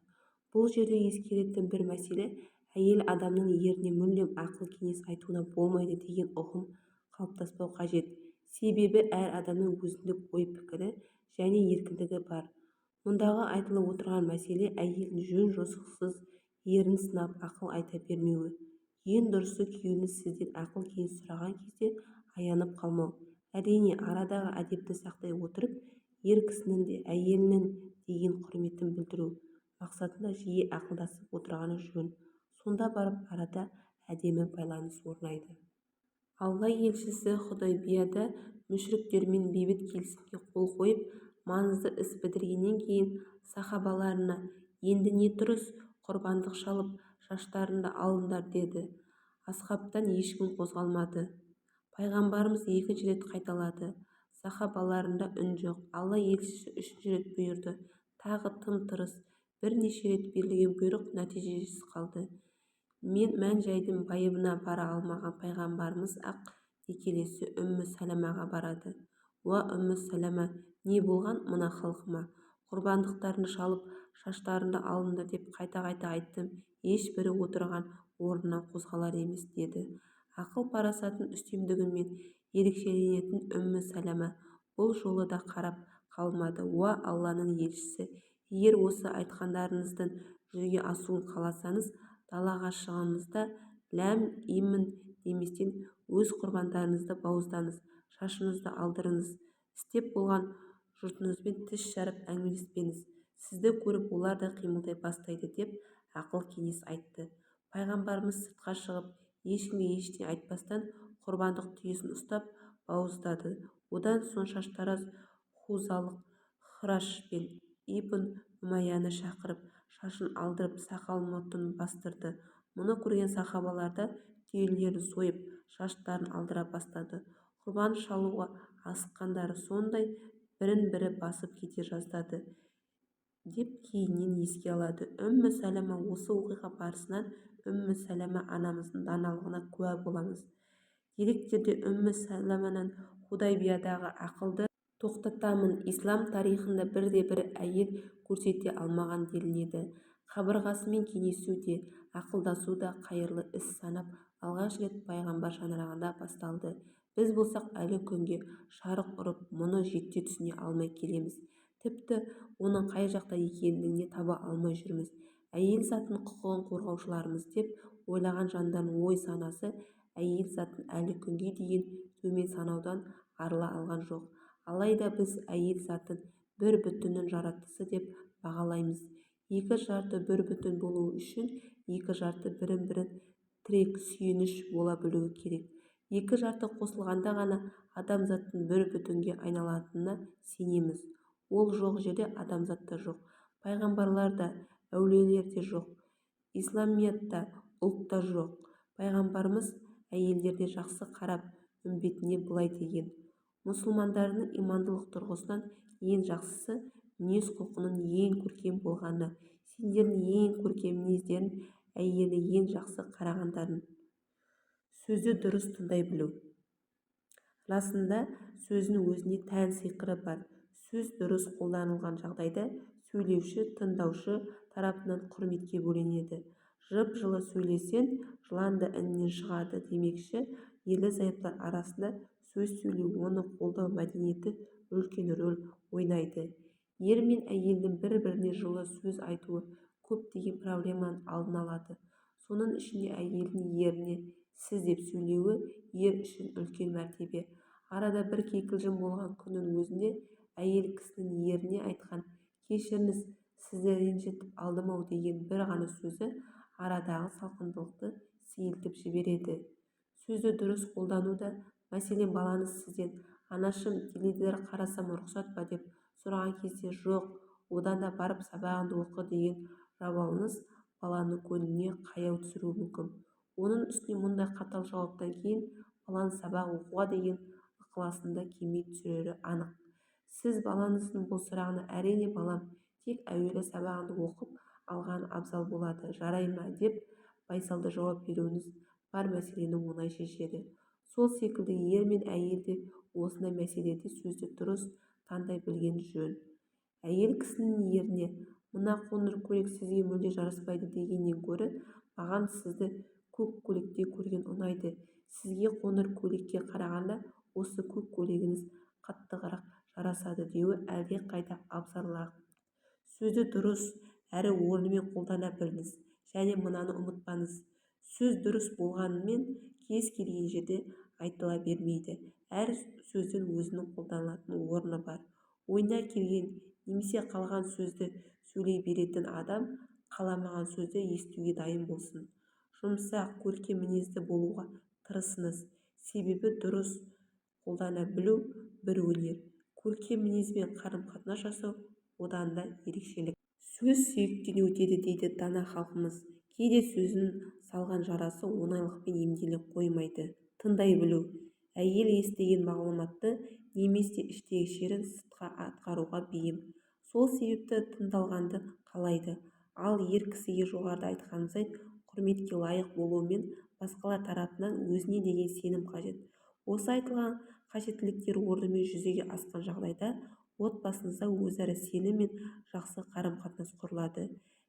Бұл жерде ескеретін бір мәселе әйел адамның еріне мүлдем ақыл-кеңес айтуына болмайды деген ұғым қалыптаспау қажет. Себебі әр адамның өзіндік ой-пікірі және еркіндігі бар. Мұндағы айтылып отырған мәселе әйелдің жөн-жосықсыз ерін сынап ақыл айта бермеуі. Ең дұрысы күйеуіңіз сізден ақыл-кеңес сұраған кезде аянып қалмау. Әрине, арадағы әдепті сақтай отырып, ер кісінің де әйелінің деген құрметін білдіру мақсатында жиі ақылдасып отырғаны жөн. Сонда барып арада әдемі байланыс орнайды. Алла елшісі Худайбияда мүшриктермен бейбіт келісімге қол қойып, маңызды іс бітіргеннен кейін сахабаларына: «Енді не тұрыс, құрбандық шалып, шаштарыңды алыңдар», – деді. Асхабтан ешкім қозғалмады. Пайғамбарымыз екінші рет қайталады. Сахабаларында үн жоқ. Алла елшісі үшінші рет бұйырды. Тағы тым-тырыс. Бірнеше рет берілген бұйрық нәтижесіз қалды. Мән-жайдың байыбына бара алмаған Пайғамбарымыз ақ некелесі Үммі Сәләмаға барады. Уа, Үммі Сәләмә, не болған мына халқыма? Құрбандықтарыңды шалып, шаштарыңды алыңдар деп қайта-қайта айттым, ешбірі отырған орнынан қозғалар емес, деді. Ақыл-парасатының үстемдігімен ерекшеленетін Үммі Сәләмә бұл жолы да қарап қалмады. Уа, Алланың елшісі, егер осы айтқандарыңыздың жүзеге асуын қаласаңыз, далаға шығыңыз да, ләм-мим деместен өз құрбандарыңызды бауыздаңыз, шашыңызды алдырыңыз, істеп болған жұртыңызбен тіс жарып әңгімелеспеңіз, сізді көріп олар да қимылдай бастайды, деп ақыл-кеңес айтты. Пайғамбарымыз сыртқа шығып, ешкімге ештеңе айтпастан құрбандық түйесін ұстап, бауыздады. Одан соң шаштараз хузалық Хираш пен ибн Умәйяны шақырып, шашын алдырып, сақал-мұртын бастырды. Мұны көрген сахабалар да түйелерін сойып, шаштарын алдыра бастады. Құрбан шалуға асыққандары сондай, бірін-бірі басып кете жаздады, деп кейіннен еске алады Үммі Сәләмә. Осы оқиға барысынан Үммі Сәләмә анамыздың даналығына куә боламыз. Деректерде Үммі Сәләмәнің Худайбиядағы ақылды тоқтатамын, ислам тарихында бірде-бір әйел көрсете алмаған делінеді. Қабырғасымен кеңесу де, ақылдасу да қайырлы іс санап, алғаш рет пайғамбар шаңырағында басталды. Біз болсақ, әлі күнге шарқ ұрып, мұны жете түсіне алмай келеміз. Тіпті, оның қай жақта екендігін де таба алмай жүрміз. Әйел затының құқығын қорғаушылармыз деп ойлаған жандардың ой-санасы әйел затын әлі күнге дейін төмен санаудан арыла алған жоқ. Алайда біз әйел затын бір бүтіннің жартысы деп бағалаймыз. Екі жарты бір бүтін болуы үшін екі жарты бірін-бірі тірек, сүйеніш бола білуі керек. Екі жарты қосылғанда ғана адамзаттың бір бүтінге айналатынына сенеміз. Ол жоқ жерде адамзат та жоқ, пайғамбарлар да, әулиелер де жоқ, исламият та, ұлт та жоқ. Пайғамбарымыз әйелдеріне жақсы қарап, үмбетіне былай деген: Мұсылмандардың имандылық тұрғысынан ең жақсысы мінез-құлқының ең көркем болғаны, сендердің ең көркем мінездерің әйеліне ең жақсы қарағандарың. Сөзді дұрыс таңдай білу. Расында, сөздің өзіне тән сиқыры бар. Сөз дұрыс қолданылған жағдайда сөйлеуші тыңдаушы тарапынан құрметке бөленеді. Жып-жылы сөйлесең, жылан да інінен шығады демекші, ерлі-зайыптылар арасында сөз сөйлеу, оны қолдану мәдениеті үлкен рөл ойнайды. Ер мен әйелдің бір-біріне жылы сөз айтуы көптеген проблеманың алдын алады. Соның ішінде әйелдің еріне сіз деп сөйлеуі ер үшін үлкен мәртебе. Арада бір кикілжің болған күннің өзінде әйел кісінің еріне айтқан Кешіріңіз, сізді ренжітіп алдым-ау деген бір ғана сөзі арадағы салқындықты сейілтіп жібереді. Сөзді дұрыс қолдануда. Мәселен, балаңыз сізден Анашым, теледидар қарасам рұқсат па деп сұраған кезде Жоқ, одан да барып сабағыңды оқы деген жауабыңыз баланың көңіліне қаяу түсіруі мүмкін. Оның үстіне мұндай қатал жауаптан кейін баланың сабақ оқуға деген ықыласының да кеми түсері анық. Сіз балаңыздың бұл сұрағына Әрине, балам, тек әуелі сабағыңды оқып алғаның абзал болады, жарай ма деп байсалды жауап беруіңіз бар мәселені оңай шешеді. Сол секілді ер мен әйел де осындай мәселеде сөзді дұрыс таңдай білгені жөн. Әйел кісінің еріне Мына қоңыр көйлек сізге мүлде жараспайды дегеннен гөрі Маған сізді көк көйлекте көрген ұнайды, сізге қоңыр көйлекке қарағанда осы көк көйлегіңіз қаттырақ жарасады деуі әлдеқайда абзалырақ. Сөзді дұрыс әрі орнымен қолдана біліңіз Және мынаны ұмытпаңыз, сөз дұрыс болғанымен кез келген жерде айтыла бермейді. Әр сөздің өзінің қолданылатын орны бар. Ойына келген немесе қалаған сөзді сөйлей беретін адам қаламаған сөзді естуге дайын болсын. Жұмсақ, көркем мінезді болуға тырысыңыз. Себебі дұрыс қолдана білу бір өнер, көркем мінезбен қарым-қатынас жасау одан да ерекшелік. Сөз сүйектен өтеді дейді дана халқымыз. Кейде сөздің салған жарасы оңайлықпен емделе қоймайды. Тыңдай білу. Әйел естіген мағлұматты немесе іштегі шерін сыртқа атқаруға бейім. Сол себепті тыңдалғанды қалайды. Ал ер кісіге жоғарыда айтқанымыздай құрметке лайық болу мен басқалар тарапынан өзіне деген сенім қажет. Осы айтылған қажеттіліктер орнымен жүзеге асқан жағдайда отбасыңызда өзара сенім мен жақсы қарым-қатынас құрылады.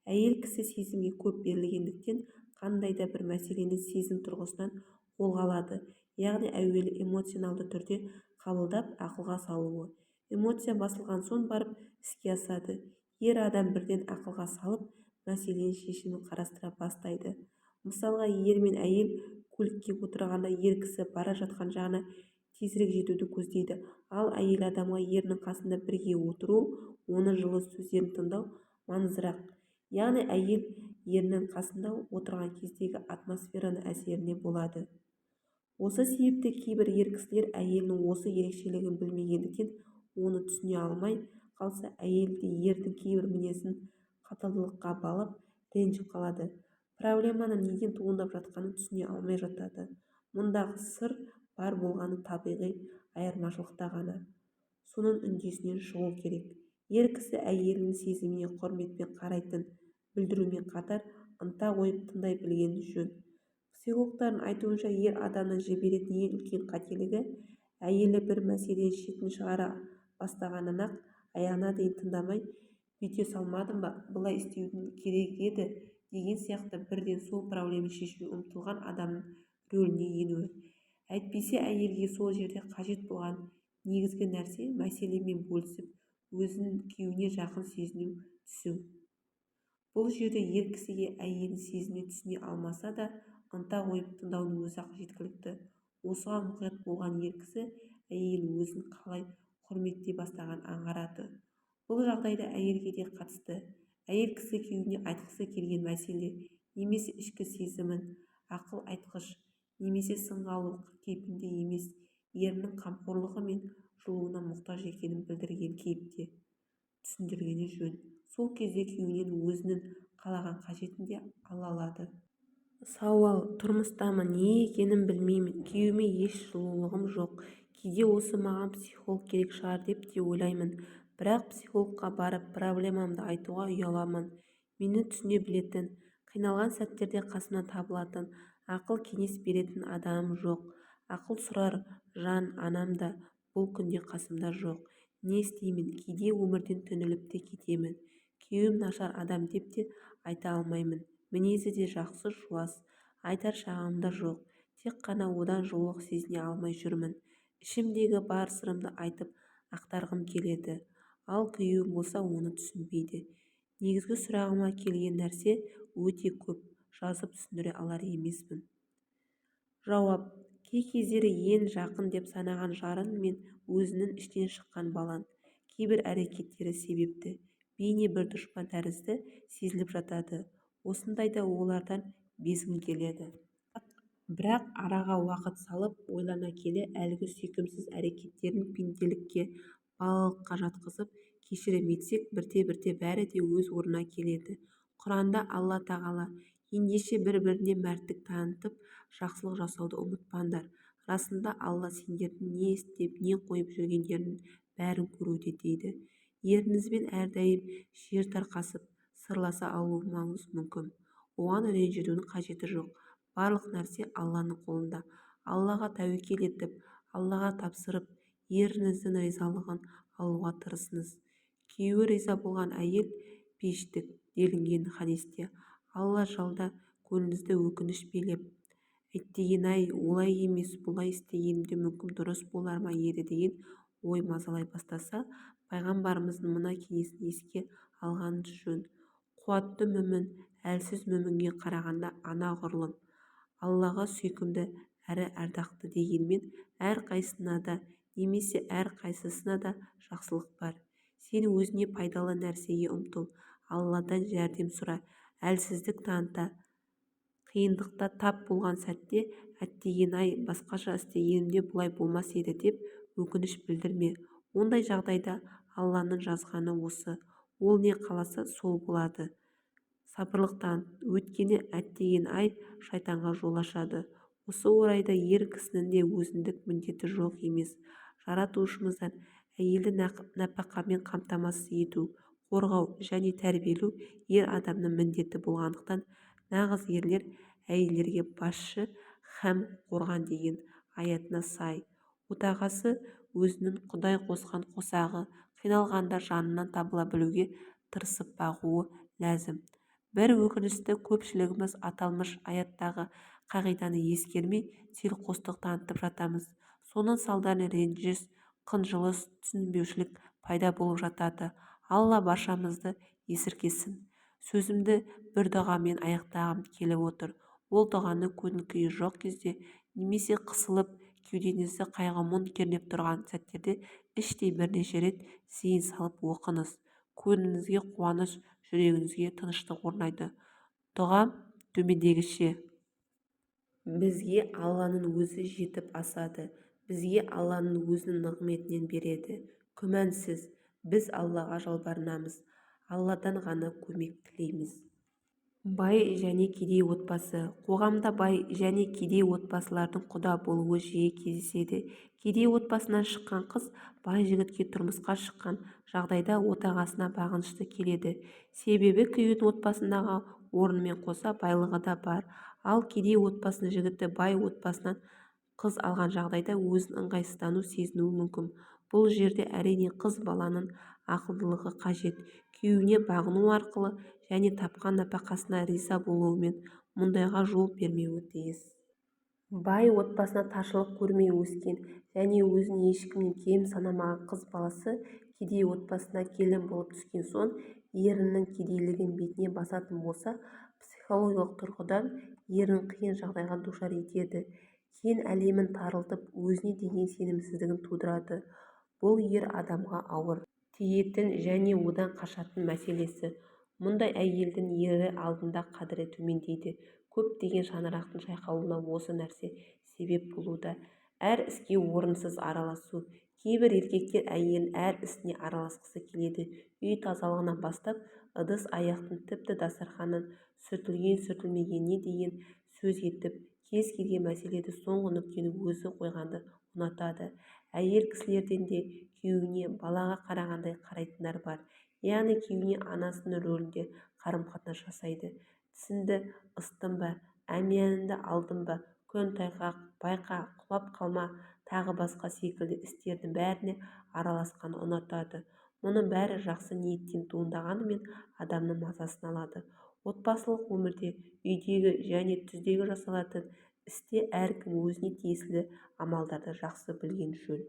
Әйел кісі сезімге көп берілгендіктен қандай да бір мәселені сезім тұрғысынан қолға алады, яғни әуелі эмоционалды түрде қабылдап, ақылға салуы, эмоция басылған соң барып іске асады. Ер адам бірден ақылға салып, мәселенің шешімін қарастыра бастайды. Мысалға, ер мен әйел көлікке отырғанда ер кісі бара жатқан жағына тезірек жетуді көздейді, ал әйел адамға ерінің қасында бірге отыру, оның жылы сөздерін тыңдау маңыздырақ. Яғни әйел ерінің қасында отырған кездегі атмосфераның әсерінде болады. Осы себепті кейбір ер кісілер әйелінің осы ерекшелігін білмегендіктен оны түсіне алмай қалса, әйелі де ердің кейбір мінезін қаталдыққа балап, ренжіп қалады. Проблеманың неден туындап жатқанын түсіне алмай жатады. Мұндағы сыр бар болғаны табиғи айырмашылықта ғана. Соның үдесінен шығу керек. Ер кісі әйелінің сезіміне құрметпен қарайтынын білдірумен қатар, ынта қойып тыңдай білгені жөн. Психологтардың айтуынша, ер адамның жіберетін ең үлкен қателігі әйелі бір мәселенің шетін шығара бастағаннан-ақ аяғына дейін тыңдамай, бүйте салмадым ба, былай істеудің керек еді деген сияқты бірден сол проблеманы шешуге ұмтылған адамның рөліне енуі. Әйтпесе әйелге сол жерде қажет болған негізгі нәрсе мәселемен бөлісіп, өзін күйеуіне жақын сезіне түсу. Бұл жерде ер кісіге әйелінің сезіміне түсіне алмаса да, ынта қойып тыңдаудың өзі-ақ жеткілікті. Осыған мұқият болған ер кісі әйелінің өзін қалай құрметтей бастағанын аңғарады. Бұл жағдайда әйелге де қатысты. Әйел кісі күйеуіне айтқысы келген мәселе немесе ішкі сезімін ақыл айтқыш немесе сынға алу кейпінде емес, ерінің қамқорлығы мен жылуына мұқтаж екенін білдірген кейіпте түсіндіргені жөн. Сол кезде күйеуінен өзінің қалаған қажетін де ала алады. Сауал: Тұрмыстамын, не екенін білмеймін, күйеуіме еш жылулығым жоқ. Кейде осы маған психолог керек шығар деп те ойлаймын. Бірақ психологқа барып проблемамды айтуға ұяламын. Мені түсіне білетін, қиналған сәттерде қасымнан табылатын, ақыл-кеңес беретін адамым жоқ. Ақыл сұрар жан анам да бұл күнде қасымда жоқ. Не істеймін, кейде өмірден түңіліп те кетемін. Күйеуім нашар адам деп те айта алмаймын. Мінезі де жақсы, жуас. Айтар шағымым да жоқ. Тек қана одан жылулық сезіне алмай жүрмін. Ішімдегі бар сырымды айтып ақтарғым келеді. Ал күйеуім болса оны түсінбейді. Негізгі сұрағыма келген нәрсе өте көп, жазып түсіндіре алар емеспін. Жауап: Кей кездері ең жақын деп санаған жарың мен өзіңнің іштен шыққан балаң, кейбір әрекеттері себепті, бейне бір дұшпан тәрізді сезіліп жатады. Осындайда олардан безгің келеді. Бірақ араға уақыт салып, ойлана келе әлгі сүйкімсіз әрекеттерін пенделікке, балалыққа жатқызып, кешірім етсек, бірте-бірте бәрі де өз орнына келеді. Құранда Алла тағала: Ендеше бір-біріне мәрттік танытып, жақсылық жасауды ұмытпаңдар. Расында Алла сендердің не істеп, не қойып жүргендеріңнің бәрін көруде, дейді. Еріңізбен әрдайым шер тарқасып, сырласа алмауыңыз мүмкін. Оған ренжудің қажеті жоқ. Барлық нәрсе Алланың қолында. Аллаға тәуекел етіп, Аллаға тапсырып, еріңіздің ризалығын алуға тырысыңыз. Күйеуі риза болған әйел пейіштік, делінген хадисте. Алла жалда көңіліңізді өкініш билеп, әттеген-ай, олай емес бұлай істегенімде мүмкін дұрыс болар ма еді деген ой мазалай бастаса, пайғамбарымыздың мына кеңесін еске алғаныңыз жөн: Қуатты мүмін әлсіз мүмінге қарағанда анағұрлым Аллаға сүйкімді әрі ардақты. Дегенмен әрқайсысында да немесе әрқайсысында да жақсылық бар. Сен өзіңе пайдалы нәрсеге ұмтыл, Алладан жәрдем сұра, әлсіздік танытта, қиындыққа тап болған сәтте әттеген-ай, басқаша істегенімде бұлай болмас еді деп өкініш білдірме. Ондай жағдайда Алланың жазғаны осы, ол не қаласа сол болады. Сабырлық таныт, өйткені әттеген-ай шайтанға жол ашады. Осы орайда ер кісінің де өзіндік міндеті жоқ емес. Жаратушымыздан әйелді нәпақамен қамтамасыз ету, қорғау және тәрбиелеу ер адамның міндеті болғандықтан нағыз ерлер әйелдерге басшы һәм қорған деген аятына сай отағасы өзінің Құдай қосқан қосағы қиналғанда жанынан табыла білуге тырысып бағуы ләзім. Бір өкініштісі көпшілігіміз аталмыш аяттағы қағиданы ескермей селқостық танытып жатамыз. Соның салдарынан ренжіс, қынжылыс, түсініспеушілік пайда болып жатады. Алла баршамызды есіркесін. Сөзімді бір дұғамен аяқтағым келіп отыр. Ол дұғаны көңіл-күйі жоқ кезде немесе қысылып, кеудеңізді қайғы-мұң кернеп тұрған сәттерде іштей бірнеше рет зейін салып оқыңыз. Көңіліңізге қуаныш, жүрегіңізге тыныштық орнайды. Дұға төмендегіше. Бізге Алланың өзі жетіп асады. Бізге Алланың өзінің нығметінен береді. Күмәнсіз, біз Аллаға жалбарынамыз, Алладан ғана көмек тілейміз. Бай және кедей отбасы. Қоғамда бай және кедей отбасылардың құда болуы жиі кездеседі. Кедей отбасынан шыққан қыз бай жігітке тұрмысқа шыққан жағдайда отағасына бағынышты келеді. Себебі күйеуінің отбасындағы орнымен қоса байлығы да бар. Ал кедей отбасының жігіті бай отбасынан қыз алған жағдайда өзін ыңғайсыздану сезінуі мүмкін. Бұл жерде әрине қыз баланың ақылдылығы қажет. Күйеуіне бағыну арқылы және тапқан нәпақасына риза болуымен мұндайға жол бермеуі тиіс. Бай отбасында таршылық көрмей өскен және өзін ешкімнен кем санамаған қыз баласы кедей отбасына келін болып түскен соң ерінің кедейлігін бетіне басатын болса, психологиялық тұрғыдан ерін қиын жағдайға душар етеді. Кең әлемін тарылтып, өзіне деген сенімсіздігін тудырады. Бұл ер адамға ауыр тиетін және одан қашатын мәселесі. Мұндай әйелдің ері алдында қадірі төмендейді. Көптеген шаңырақтың шайқалуына осы нәрсе себеп болуда. Әр іске орынсыз араласу. Кейбір еркектер әйелінің әр ісіне араласқысы келеді. Үй тазалығынан бастап, ыдыс-аяқтың, тіпті дастарханның сүртілген-сүртілмегеніне дейін сөз етіп, кез келген мәселеде соңғы нүктені өзі қойғанды ұнатады. Әйел кісілерден де күйеуіне балаға қарағандай қарайтындар бар. Яғни күйеуіне анасының рөлінде қарым-қатынас жасайды. Тісіңді ыстың ба, әмияныңды алдың ба, күн тайғақ, байқа, құлап қалма тағы басқа секілді істердің бәріне араласқанды ұнатады. Мұның бәрі жақсы ниеттен туындағанымен адамның мазасын алады. Отбасылық өмірде үйдегі және түздегі жасалатын істе әркім өзіне тиесілі амалдарды жақсы білген жөн.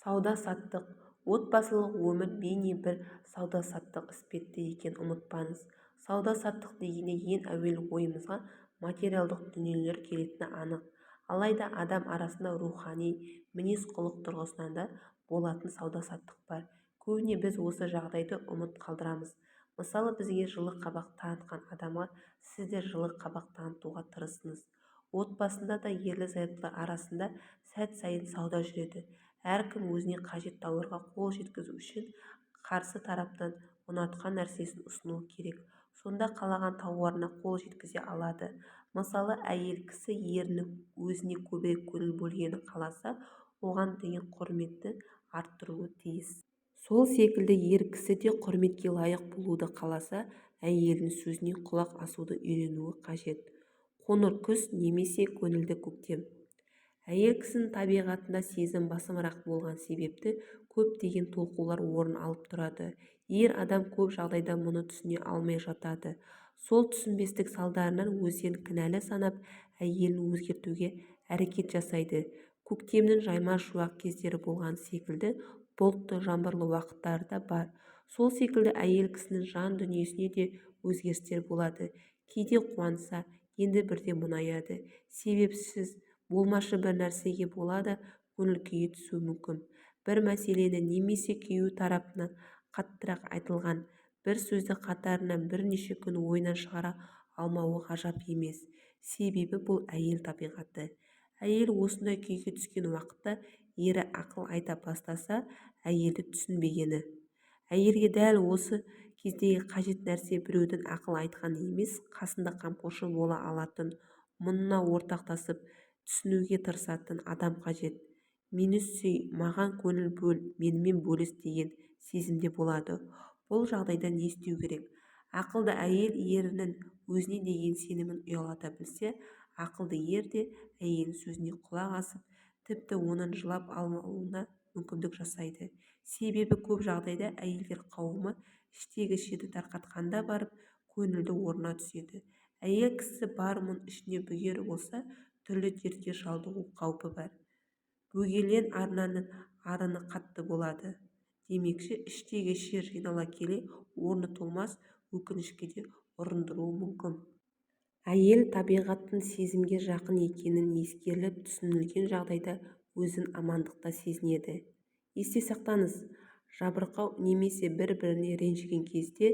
Сауда-саттық. Отбасылық өмір бейне бір сауда-саттық іспетті екенін ұмытпаңыз. Сауда-саттық дегенде ең әуелі ойымызға материалдық дүниелер келетіні анық. Алайда адам арасында рухани, мінез-құлық тұрғысынан да болатын сауда-саттық бар. Көбіне біз осы жағдайды ұмыт қалдырамыз. Мысалы, бізге жылы қабақ танытқан адамға сіз де жылы қабақ танытуға тырысыңыз. Отбасында да ерлі-зайыптылар арасында сәт сайын сауда жүреді. Әркім өзіне қажет тауарға қол жеткізу үшін қарсы тараптан ұнатқан нәрсесін ұсынуы керек. Сонда қалаған тауарына қол жеткізе алады. Мысалы, әйел кісі ерінің өзіне көбірек көңіл бөлгенін қаласа, оған деген құрметін арттыруы тиіс. Сол секілді ер кісі де құрметке лайық болуды қаласа, әйелінің сөзіне құлақ асуды үйренуі қажет. Қоңыр күз немесе көңілді көктем. Әйел кісінің табиғатында сезім басымырақ болған себепті көптеген толқулар орын алып тұрады. Ер адам көп жағдайда мұны түсіне алмай жатады. Сол түсінбестік салдарынан өздерін кінәлі санап, әйелін өзгертуге әрекет жасайды. Көктемнің жайма шуақ кездері болғаны секілді бұлтты, жаңбырлы уақыттары да бар. Сол секілді әйел кісінің жан дүниесінде де өзгерістер болады. Кейде қуанса, енді бірде мұңаяды. Себепсіз, болмашы бір нәрсеге бола да көңіл-күйі түсуі мүмкін. Бір мәселені немесе күйеуі тарапынан қаттырақ айтылған бір сөзді қатарынан бірнеше күн ойынан шығара алмауы ғажап емес. Себебі бұл әйел табиғаты. Әйел осындай күйге түскен уақытта ері ақыл айта бастаса, әйелді түсінбегені. Әйелге дәл осы кездегі қажет нәрсе біреудің ақыл айтқаны емес, қасында қамқоршы бола алатын, мұңына ортақтасып, Түсінуге тырысатын адам қажет. Мені сүй, маған көңіл бөл, менімен бөліс деген сезімде болады. Бұл жағдайда не істеу керек? Ақылды әйел ерінің өзіне деген сенімін ұялата білсе, ақылды ер де әйелінің сөзіне құлақ асып, тіпті оның жылап алуына мүмкіндік жасайды. Себебі көп жағдайда әйелдер қауымы іштегі шерді тарқатқанда барып көңілді орнына түседі. Әйел кісі бар мұң ішіне бүгер болса, түрлі дертке шалдығу қаупі бар. Бөгелген арнаның арыны қатты болады демекші, іштегі шер жинала келе орны толмас өкінішке де ұрындыруы мүмкін. Әйел табиғатының сезімге жақын екені ескеріліп, түсінілген жағдайда өзін амандықта сезінеді. Есте сақтаңыз, жабырқау немесе бір-біріне ренжіген кезде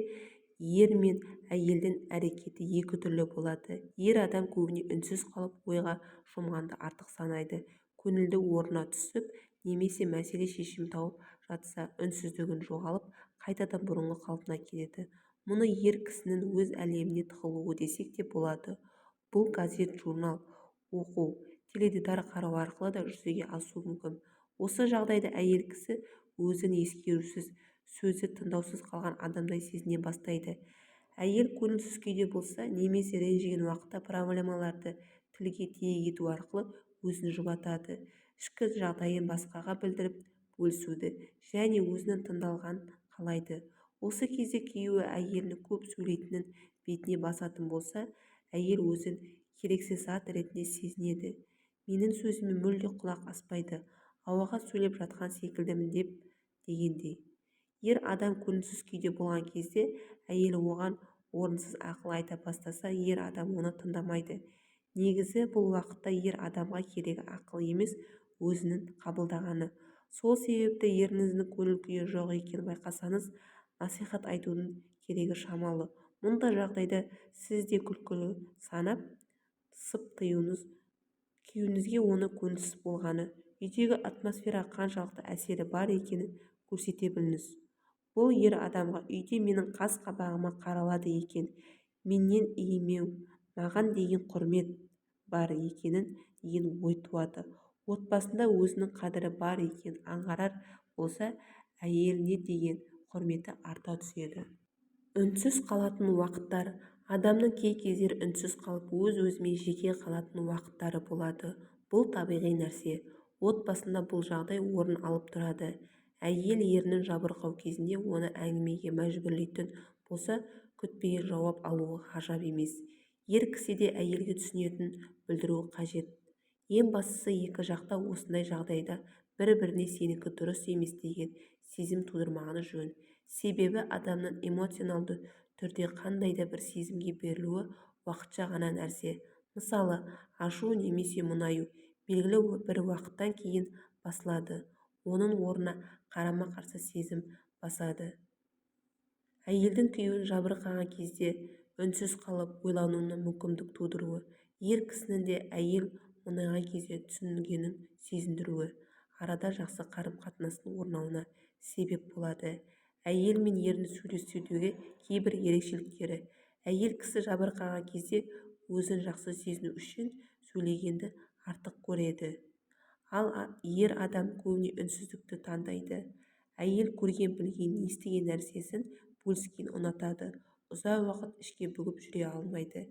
ер мен әйелдің әрекеті екі түрлі болады. Ер адам көбіне үнсіз қалып, ойға шомғанды артық санайды. Көңілді орнына түсіп немесе мәселе шешімін тауып жатса, үнсіздігі жоғалып, қайтадан бұрынғы қалпына келеді. Мұны ер кісінің өз әлеміне тығылуы десек те болады. Бұл газет-журнал оқу, теледидар қарау арқылы да жүзеге асуы мүмкін. Осы жағдайда әйел кісі өзін ескерусіз, сөзі тыңдаусыз қалған адамдай сезіне бастайды. Әйел көңілсіз күйде болса немесе ренжіген уақытта проблемаларды тілге тиек ету арқылы өзін жұбатады. Ішкі жағдайын басқаға білдіріп, бөлісуді және өзінің тыңдалғанын қалайды. Осы кезде күйеуі әйелінің көп сөйлейтінін бетіне басатын болса, әйел өзін керексіз зат ретінде сезінеді. Менің сөзіме мүлде құлақ аспайды, ауаға сөйлеп жатқан секілдімін деп дегендей. Ер адам көңілсіз күйде болған кезде әйелі оған орынсыз ақыл айта бастаса, ер адам оны тыңдамайды. Негізі бұл уақытта ер адамға керегі ақыл емес, өзінің қабылдағаны. Сол себепті еріңіздің көңіл күйі жоқ екенін байқасаңыз, насихат айтудың керегі шамалы. Мұндай жағдайда сіз де күлкілі санап, сып тыюыңыз, күйеуіңізге оның көңілсіз болғаны үйдегі атмосфераға қаншалықты әсері бар екенін көрсете біліңіз. Бұл ер адамға үйде менің қас-қабағыма қаралады екен, менен иеме, маған деген құрмет бар екен деген ой туады. Отбасында өзінің қадірі бар екенін аңғарар болса, әйеліне деген құрметі арта түседі. Үнсіз қалатын уақыттар. Адамның кей кездері үнсіз қалып, өз-өзімен жеке қалатын уақыттары болады. Бұл табиғи нәрсе. Отбасында бұл жағдай орын алып тұрады. Әйел ерінің жабырқау кезінде оны әңгімеге мәжбүрлейтін болса, күтпеген жауап алуы ғажап емес. Ер кісі де әйелге түсінетінін білдіруі қажет. Ең бастысы екі жақта осындай жағдайда бір-біріне сенікі дұрыс емес деген сезім тудырмағаны жөн. Себебі адамның эмоционалды түрде қандай да бір сезімге берілуі уақытша ғана нәрсе. Мысалы, ашу немесе мұңаю белгілі бір уақыттан кейін басылады, оның орнына қарама-қарсы сезім басады. Әйелдің күйеуін жабырқаған кезде үнсіз қалып, ойлануына мүмкіндік тудыруы, ер кісінің де әйел мұңайған кезде түсінгенін сезіндіруі арада жақсы қарым-қатынастың орнауына себеп болады. Әйел мен ердің сөйлесудегі кейбір ерекшеліктері. Әйел кісі жабырқаған кезде өзін жақсы сезіну үшін сөйлегенді артық көреді. Ал ер адам көбіне үнсіздікті таңдайды. Әйел көрген-білген, естіген нәрсесін бөліскенді ұнатады. Ұзақ уақыт ішке бүгіп жүре алмайды.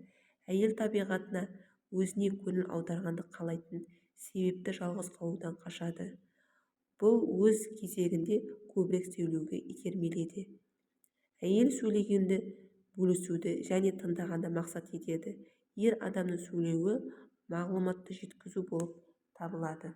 Әйел табиғатына өзіне көңіл аударғанды қалайтын себепті жалғыз қалудан қашады. Бұл өз кезегінде көбірек сөйлеуге итермелейді. Әйел сөйлегенді, бөлісуді және тыңдағанды мақсат етеді. Ер адамның сөйлеуі мағлұматты жеткізу болып табылады.